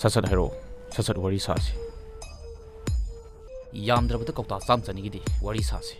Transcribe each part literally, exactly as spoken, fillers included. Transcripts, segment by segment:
ꯁꯠ ꯁꯠ ꯍꯥꯏꯔꯛꯑꯣ, ꯁꯠ ꯁꯠ ꯋꯥꯔꯤ ꯁꯥꯁꯤ꯫ ꯌꯥꯝꯗ꯭ꯔꯕꯗ ꯀꯧꯇꯥ ꯆꯥꯝ ꯆꯅꯤꯒꯤꯗꯤ ꯋꯥꯔꯤ ꯁꯥꯁꯤ꯫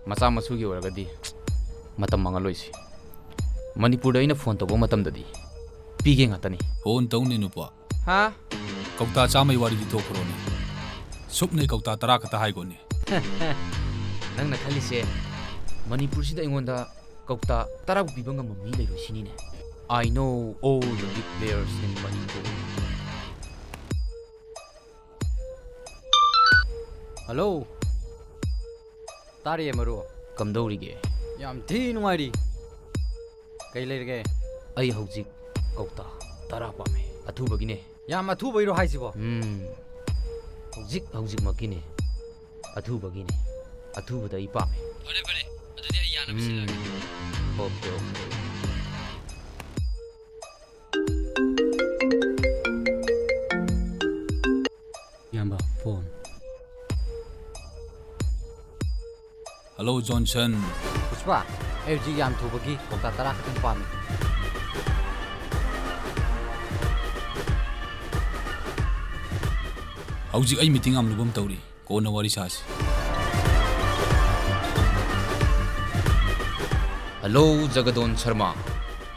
ꯃꯆꯥ ꯃꯁꯨꯒꯤ ꯑꯣꯏꯔꯒꯗꯤ ꯃꯇꯝ ꯃꯥꯡꯍꯜꯂꯣꯏꯁꯤ꯫ ꯃꯅꯤꯄꯨꯔꯗ ꯑꯩꯅ ꯐꯣꯟ ꯇꯧꯕ ꯃꯇꯝꯗꯗꯤ ꯄꯤꯒꯦ ꯉꯥꯛꯇꯅꯤ꯫ ꯐꯣꯟ ꯇꯧꯅꯦ ꯅꯨꯄꯥ꯫ ꯍꯥ? ꯀꯧꯇꯥ ꯆꯥꯝꯃꯩ ꯋꯥꯔꯤꯗꯤ ꯇꯣꯛꯈ꯭ꯔꯣꯅꯦ꯫ ꯁꯨꯞꯅꯩ ꯀꯧꯇꯥ ꯇꯔꯥ ꯈꯛꯇ ꯍꯥꯏꯒꯣꯅꯦ꯫ ꯅꯪꯅ ꯈꯜꯂꯤꯁꯦ ꯃꯅꯤꯄꯨꯔꯁꯤꯗ ꯑꯩꯉꯣꯟꯗ ꯀꯧꯇꯥ ꯇꯔꯥꯕꯨ ꯄꯤꯕ ꯉꯝꯕ ꯃꯤ ꯂꯩꯔꯣꯏ ꯁꯤꯅꯤꯅꯦ꯫ I know all the big players in Manipur. Hello. ꯇꯥꯔꯤꯌꯦ ꯃꯔꯨꯞ꯫ ꯀꯝꯗꯧꯔꯤꯒꯦ? ꯌꯥꯝ ꯊꯤ ꯅꯨꯡꯉꯥꯏꯔꯤ꯫ ꯀꯩ ꯂꯩꯔꯒꯦ? ꯑꯩ ꯍꯧꯖꯤꯛ ꯀꯧꯇꯥ ꯇꯔꯥ ꯄꯥꯝꯃꯦ꯫ ꯑꯊꯨꯕꯒꯤꯅꯦ꯫ ꯌꯥꯝ ꯑꯊꯨꯕꯩꯔꯣ ꯍꯥꯏꯁꯤꯕꯣ? ꯎꯝ꯫ ꯍꯧꯖꯤꯛ ꯍꯧꯖꯤꯛꯃꯛꯀꯤꯅꯦ꯫ ꯑꯊꯨꯕꯒꯤꯅꯦ꯫ ꯑꯊꯨꯕꯗ ꯑꯩ ꯄꯥꯝꯃꯦ꯫ ꯐꯔꯦ, ꯐꯔꯦ꯫ ꯑꯗꯨꯗꯤ ꯑꯩ ꯌꯥꯅꯕ ꯎꯝ꯫ ꯁꯤꯜꯂꯛꯑꯒꯦ꯫ Okay, okay. ꯏꯌꯥꯝꯕ, ꯐꯣꯟ꯫ Hello, Johnson. ꯄꯨꯁꯄꯥ, ꯑꯩ ꯍꯧꯖꯤꯛ ꯌꯥꯝ ꯊꯨꯕꯒꯤ ꯀꯧꯇꯥ ꯇꯔꯥ ꯈꯛꯇꯪ ꯄꯥꯝꯃꯤ꯫ ꯍꯧꯖꯤꯛ ꯑꯩ ꯃꯤꯇꯤꯡ ꯌꯥꯝ ꯂꯨꯕ ꯑꯃ ꯇꯧꯔꯤ꯫ ꯀꯣꯟꯅ ꯋꯥꯔꯤ ꯁꯥꯁꯤ꯫ ꯍꯜꯂꯣ, ꯖꯒꯗꯣꯟ ꯁꯔꯃ꯫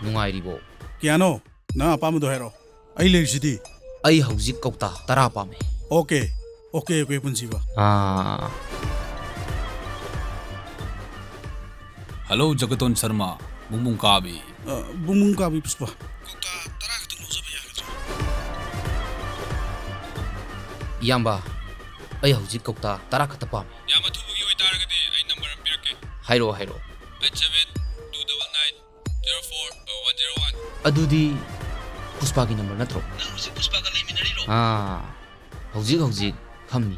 ꯅꯨꯡꯉꯥꯏꯔꯤꯕꯣ? ꯀꯤꯌꯥꯅꯣ, ꯅꯪ ꯑꯄꯥꯝꯕꯗꯣ ꯍꯥꯏꯔꯛꯑꯣ꯫ ꯑꯩ ꯂꯩꯔꯤꯁꯤꯗꯤ꯫ ꯑꯩ ꯍꯧꯖꯤꯛ ꯀꯧꯇꯥ ꯇꯔꯥ ꯄꯥꯝꯃꯦ꯫ ꯑꯣꯀꯦ, ꯑꯣꯀꯦ, ꯑꯣꯀꯦ, ꯄꯨꯟꯁꯤꯕ꯫ ꯑꯥ꯫ ꯍꯜꯂꯣ, ꯖꯒꯇꯣꯟ ꯁꯔꯃ, ꯕꯨꯡꯕꯨꯡ ꯀꯥꯕꯤ꯫ ꯑ, ꯕꯨꯡꯕꯨꯡ ꯀꯥꯕꯤ ꯄꯨꯁꯄꯥ꯫ ꯀꯧꯇꯥ ꯇꯔꯥ ꯈꯛꯇꯪ ꯂꯧꯖꯕ ꯌꯥꯒꯗ꯭ꯔꯣ? ꯏꯌꯥꯝꯕ, ꯑꯩ ꯍꯧꯖꯤꯛ ꯀꯧꯇꯥ ꯇꯔꯥ ꯈꯛꯇ ꯄꯥꯝꯃꯤ꯫ ꯌꯥꯝ ꯑꯊꯨꯕꯒꯤ ꯑꯣꯏꯇꯥꯔꯒꯗꯤ ꯑꯩ ꯅꯝꯕꯔ ꯑꯃ ꯄꯤꯔꯛꯀꯦ꯫ ꯍꯥꯏꯔꯛꯑꯣ, ꯍꯥꯏꯔꯛꯑꯣ꯫ Eight seven two double nine zero four one zero one. ꯑꯗꯨꯗꯤ ꯄꯨꯁꯄꯥꯒꯤ ꯅꯝꯕꯔ ꯅꯠꯇ꯭ꯔꯣ? ꯅꯪ ꯍꯧꯖꯤꯛ ꯄꯨꯁꯄꯥꯒ ꯂꯩꯃꯤꯟꯅꯔꯤꯔꯣ? ꯑꯥ, ꯍꯧꯖꯤꯛ ꯍꯧꯖꯤꯛ ꯐꯝꯃꯤ꯫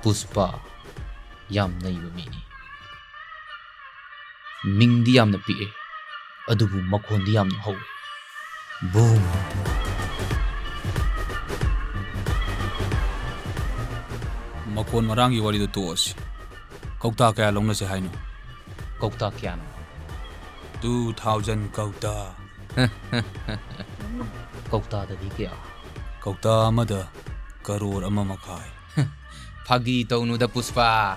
ꯄꯨꯁꯄꯥ ꯌꯥꯝ ꯅꯩꯕ ꯃꯤꯅꯤ꯫ ꯃꯤꯡꯗꯤ ꯌꯥꯝꯅ ꯄꯤꯛꯑꯦ, ꯑꯗꯨꯕꯨ ꯃꯈꯣꯟꯗꯤ ꯌꯥꯝꯅ ꯍꯧꯋꯦ꯫ ꯕꯨꯝ! ꯃꯈꯣꯟ ꯃꯔꯥꯡꯒꯤ ꯋꯥꯔꯤꯗꯣ ꯇꯣꯛꯑꯁꯤ꯫ ꯀꯧꯇꯥ ꯀꯌꯥ ꯂꯧꯅꯁꯦ ꯍꯥꯏꯅꯣ? ꯀꯧꯇꯥ ꯀꯌꯥꯅꯣ? Two thousand ꯀꯧꯇꯥ꯫ ꯀꯧꯇꯥꯗꯗꯤ ꯀꯌꯥ? ꯀꯧꯇꯥ ꯑꯃꯗ ꯀꯔꯣꯔ ꯑꯃ ꯃꯈꯥꯏ꯫ ꯐꯥꯒꯤ ꯇꯧꯅꯨꯗ, ꯄꯨꯁꯄꯥ꯫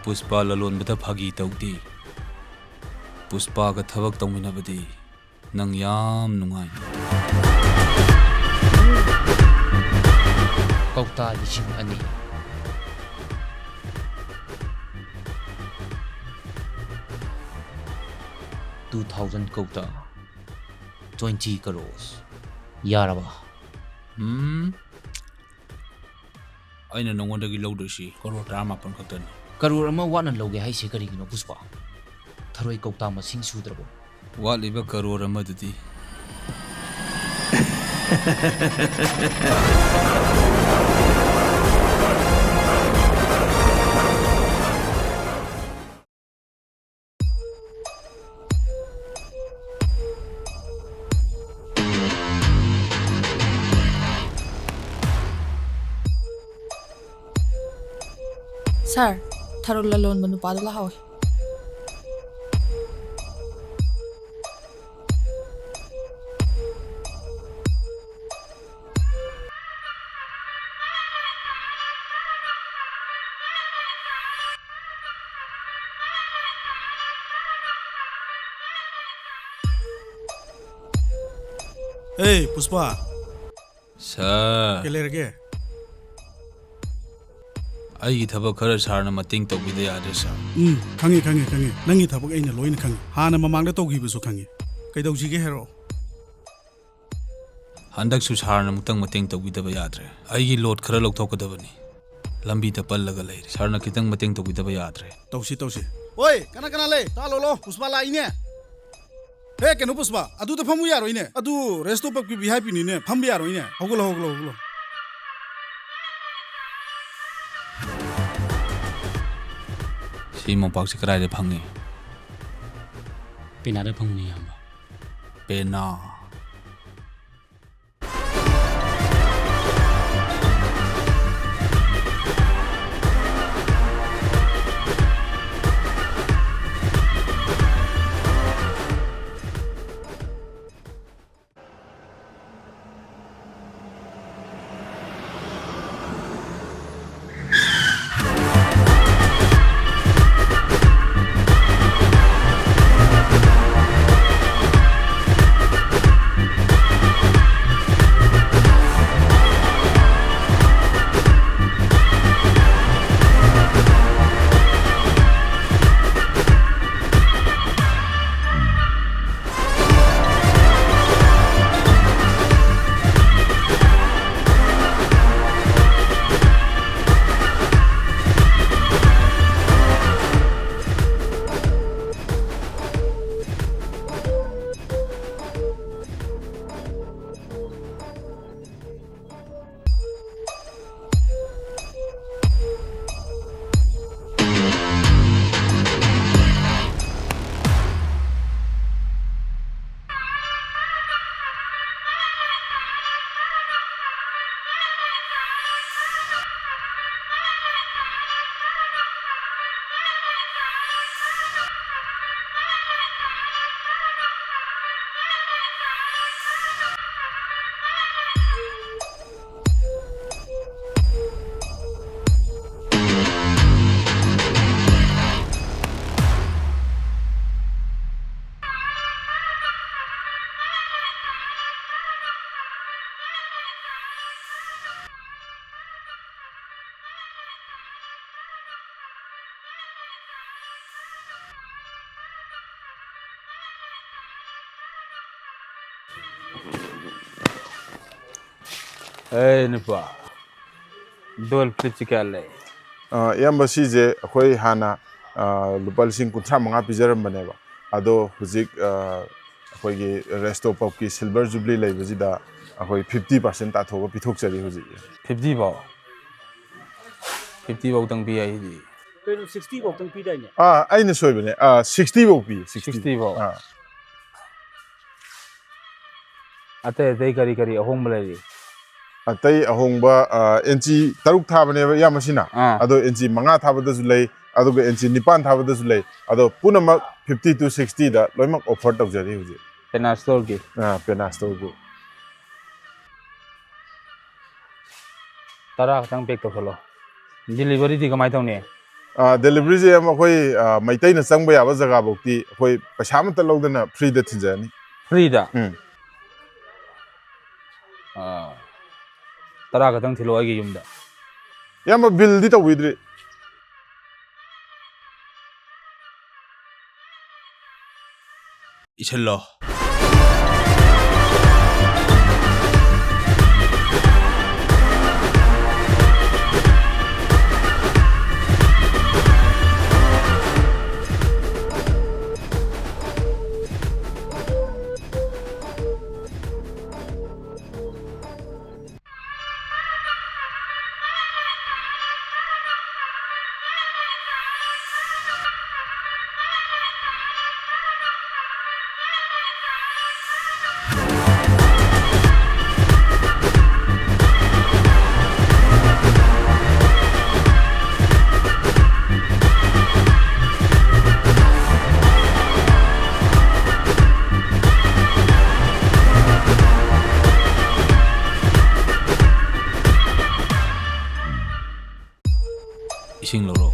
ꯄꯨꯁꯄꯥ ꯂꯂꯣꯟꯕꯗ ꯐꯥꯒꯤ ꯇꯧꯗꯦ꯫ ꯄꯨꯁꯄꯥꯒ ꯊꯕꯛ ꯇꯧꯃꯤꯟꯅꯕꯗꯤ ꯅꯪ ꯌꯥꯝ ꯅꯨꯡꯉꯥꯏꯅꯤ꯫ ꯀꯧꯇꯥ ꯂꯤꯁꯤꯡ ꯑꯅꯤ꯫ Two thousand ꯀꯧꯇꯥ꯫ Twenty crores꯫ ꯌꯥꯔꯕ? ꯎꯝ꯫ ꯑꯩꯅ ꯅꯉꯣꯟꯗꯒꯤ ꯂꯧꯗꯣꯏꯁꯤ ꯀꯔꯣꯔ ꯇꯔꯥꯃꯥꯄꯟ ꯈꯛꯇꯅꯤ꯫ ꯀꯔꯣꯔ ꯑꯃ ꯋꯥꯠꯅ ꯂꯧꯒꯦ ꯍꯥꯏꯁꯦ ꯀꯔꯤꯒꯤꯅꯣ, ꯄꯨꯁꯄꯥ? ꯊꯔꯣꯏ ꯀꯧꯇꯥ ꯃꯁꯤꯡ ꯁꯨꯗ꯭ꯔꯕꯣ? ꯋꯥꯠꯂꯤꯕ ꯀꯔꯣꯔ ꯑꯃꯗꯨꯗꯤ꯫ ꯁꯥꯔ, ꯊꯔꯣ ꯂꯂꯣꯟꯕ ꯅꯨꯄꯥꯗꯣ ꯂꯥꯛꯍꯧꯋꯦ꯫ ꯑꯦ, ꯄꯨꯁꯄꯥ꯫ ꯁꯥꯔ꯫ ꯀꯩ ꯂꯩꯔꯒꯦ? ꯑꯩꯒꯤ ꯊꯕꯛ ꯈꯔ ꯁꯥꯔꯅ ꯃꯇꯦꯡ ꯇꯧꯕꯤꯗ ꯌꯥꯗ꯭ꯔꯦ, ꯁꯥꯔ꯫ ꯎꯝ, ꯈꯪꯉꯤ, ꯈꯪꯉꯤ, ꯈꯪꯉꯤ꯫ ꯅꯪꯒꯤ ꯊꯕꯛ ꯑꯩꯅ ꯂꯣꯏꯅ ꯈꯪꯉꯤ꯫ ꯍꯥꯟꯅ ꯃꯃꯥꯡꯗ ꯇꯧꯈꯤꯕꯁꯨ ꯈꯪꯉꯤ꯫ ꯀꯩꯗꯧꯁꯤꯒꯦ ꯍꯥꯏꯔꯛꯑꯣ꯫ ꯍꯟꯗꯛꯁꯨ ꯁꯥꯔꯅ ꯑꯃꯨꯛꯇꯪ ꯃꯇꯦꯡ ꯇꯧꯕꯤꯗꯕ ꯌꯥꯗ꯭ꯔꯦ꯫ ꯑꯩꯒꯤ ꯂꯣꯠ ꯈꯔ ꯂꯧꯊꯣꯛꯀꯗꯕꯅꯤ꯫ ꯂꯝꯕꯤꯗ ꯄꯜꯂꯒ ꯂꯩꯔꯦ꯫ ꯁꯥꯔꯅ ꯈꯤꯇꯪ ꯃꯇꯦꯡ ꯇꯧꯕꯤꯗꯕ ꯌꯥꯗ꯭ꯔꯦ꯫ ꯇꯧꯁꯤ, ꯇꯧꯁꯤ꯫ ꯑꯣꯏ, ꯀꯅꯥ ꯀꯅꯥ ꯂꯩ? ꯇꯥ ꯂꯣꯂꯣ, ꯄꯨꯁꯄꯥ ꯂꯥꯛꯏꯅꯦ꯫ ꯍꯦ, ꯀꯩꯅꯣ ꯄꯨꯁꯄꯥ, ꯑꯗꯨꯗ ꯐꯝꯃꯨ ꯌꯥꯔꯣꯏꯅꯦ꯫ ꯑꯗꯨ ꯔꯦꯁꯇꯣ ꯄꯞꯀꯤ ꯚꯤ ꯑꯥꯏ ꯄꯤꯅꯤꯅꯦ, ꯐꯝꯕ ꯌꯥꯔꯣꯏꯅꯦ꯫ ꯍꯧꯒꯠꯂꯣ, ꯍꯧꯒꯠꯂꯣ, ꯍꯧꯒꯠꯂꯣ꯫ ꯁꯤ ꯃꯣꯝꯄꯥꯛꯁꯤ ꯀꯗꯥꯏꯗ ꯐꯪꯉꯤ? ꯄꯦꯅꯥꯗ ꯐꯪꯕꯅꯤ, ꯏꯌꯥꯝꯕ꯫ ꯄꯦꯅꯥ꯫ ꯑꯦ ꯅꯨꯄꯥ, ꯗꯣꯜ ꯐ꯭ꯂꯤꯞꯁꯤ ꯀꯌꯥ ꯂꯩ? ꯑ, ꯏꯌꯥꯝꯕ, ꯁꯤꯁꯦ ꯑꯩꯈꯣꯏ ꯍꯥꯟꯅ, ꯑ, ꯂꯨꯄꯥ ꯂꯤꯁꯤꯡ ꯀꯨꯟꯊ꯭ꯔꯥ ꯃꯉꯥ ꯄꯤꯖꯔꯝꯕꯅꯦꯕ꯫ ꯑꯗꯣ ꯍꯧꯖꯤꯛ, ꯑ, ꯑꯩꯈꯣꯏꯒꯤ ꯔꯦꯁꯇꯣ ꯄꯞꯀꯤ ꯁꯤꯜꯚꯔ ꯖꯨꯕ꯭ꯂꯤ ꯂꯩꯕꯁꯤꯗ ꯑꯩꯈꯣꯏ ꯐꯤꯐꯇꯤ ꯄꯥꯔꯁꯦꯟ ꯇꯥꯊꯣꯛꯑꯒ ꯄꯤꯊꯣꯛꯆꯔꯤ ꯍꯧꯖꯤꯛ꯫ ꯐꯤꯐꯇꯤ ꯐꯥꯎ? ꯐꯤꯐꯇꯤ ꯐꯥꯎꯇꯪ ꯄꯤ ꯍꯥꯏꯁꯤꯗꯤ꯫ ꯀꯩꯅꯣ, ꯁꯤꯛꯁꯇꯤ ꯐꯥꯎꯇꯪ ꯄꯤꯗꯥꯏꯅꯦ? ꯑꯥ, ꯑꯩꯅ ꯁꯣꯏꯕꯅꯦ꯫ ꯑꯥ, ꯁꯤꯛꯁꯇꯤ ꯐꯥꯎ ꯄꯤ, ꯁꯤꯛꯁꯇꯤ꯫ ꯁꯤꯛꯁꯇꯤ ꯐꯥꯎ꯫ ꯑꯥ꯫ ꯑꯇꯩ ꯑꯇꯩ ꯀꯔꯤ ꯀꯔꯤ ꯑꯍꯣꯡꯕ ꯂꯩꯔꯤ? ꯑꯇꯩ ꯑꯍꯣꯡꯕ, ꯑ, ꯏꯟꯆꯤ ꯇꯔꯨꯛ ꯊꯥꯕꯅꯦꯕ ꯏꯌꯥꯝꯕꯁꯤꯅ꯫ ꯑꯥ꯫ ꯑꯗꯣ ꯏꯟꯆꯤ ꯃꯉꯥ ꯊꯥꯕꯗꯁꯨ ꯂꯩ, ꯑꯗꯨꯒ ꯏꯟꯆꯤ ꯅꯤꯄꯥꯟ ꯊꯥꯕꯗꯁꯨ ꯂꯩ꯫ ꯑꯗꯣ ꯄꯨꯝꯅꯃꯛ ꯐꯤꯐꯇꯤ ꯇꯨ ꯁꯤꯛꯁꯇꯤꯗ ꯂꯣꯏꯅꯃꯛ ꯑꯣꯐꯔ ꯇꯧꯖꯔꯤ ꯍꯧꯖꯤꯛ꯫ ꯄꯦꯅꯥ ꯁ꯭ꯇꯣꯔꯒꯤ? ꯑꯥ, ꯄꯦꯅꯥ ꯁ꯭ꯇꯣꯔꯒꯤ꯫ ꯇꯔꯥ ꯈꯛꯇꯪ ꯄꯦꯛ ꯇꯧꯁꯜꯂꯣ꯫ ꯗꯤꯂꯤꯚꯔꯤꯗꯤ ꯀꯃꯥꯏꯅ ꯇꯧꯅꯤ? ꯑꯥ, ꯗꯦꯂꯤꯚꯔꯤꯁꯦ ꯑꯩꯈꯣꯏ, ꯑꯥ, ꯃꯩꯇꯩꯅ ꯆꯪꯕ ꯌꯥꯕ ꯖꯒꯥꯐꯧꯗꯤ ꯑꯩꯈꯣꯏ ꯄꯩꯁꯥ ꯑꯃꯠꯇ ꯂꯧꯗꯅ ꯐ꯭ꯔꯤꯗ ꯊꯤꯟꯖꯔꯅꯤ꯫ ꯐ꯭ꯔꯤꯗ? ꯎꯝ꯫ ꯑꯥ, ꯇꯔꯥ ꯈꯛꯇꯪ ꯊꯤꯜꯂꯛꯑꯣ ꯑꯩꯒꯤ ꯌꯨꯝꯗ꯫ ꯏꯌꯥꯝꯕ, ꯕꯤꯜꯗꯤ ꯇꯧꯕꯤꯗ꯭ꯔꯤ꯫ ꯏꯁꯤꯜꯂꯣ꯫ ꯏꯁꯤꯡ ꯂꯧꯔꯛꯑꯣ꯫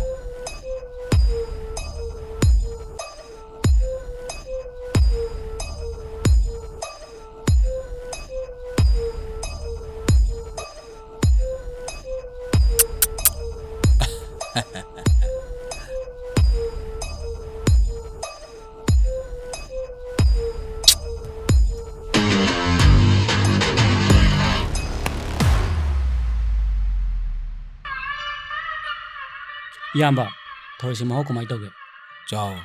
ꯏꯌꯥꯝꯕ, ꯊꯔꯣꯏꯁꯤ ꯃꯍꯥꯎ ꯀꯃꯥꯏꯅ ꯇꯧꯒꯦ? ꯆꯥꯎ꯫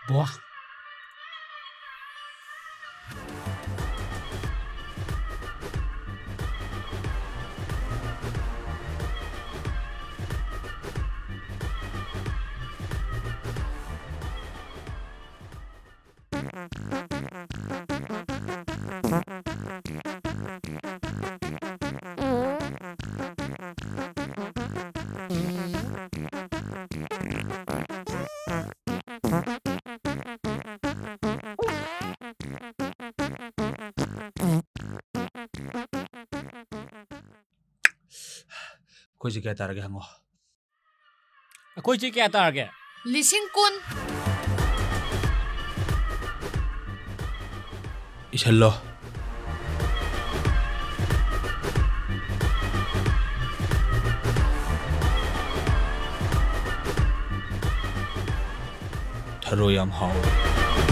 ꯕ꯭ꯋꯥ꯫ ꯑꯩꯈꯣꯏꯁꯦ ꯀꯌꯥ ꯇꯥꯔꯒꯦ ꯍꯪꯉꯣ꯫ ꯑꯩꯈꯣꯏꯁꯦ ꯀꯌꯥ ꯇꯥꯔꯒꯦ? ꯂꯤꯁꯤꯡ ꯀꯨꯟ꯫ ꯏꯁꯜꯂꯣ꯫ ꯊꯔꯣꯏ ꯌꯥꯝ ꯍꯥꯎꯋꯦ꯫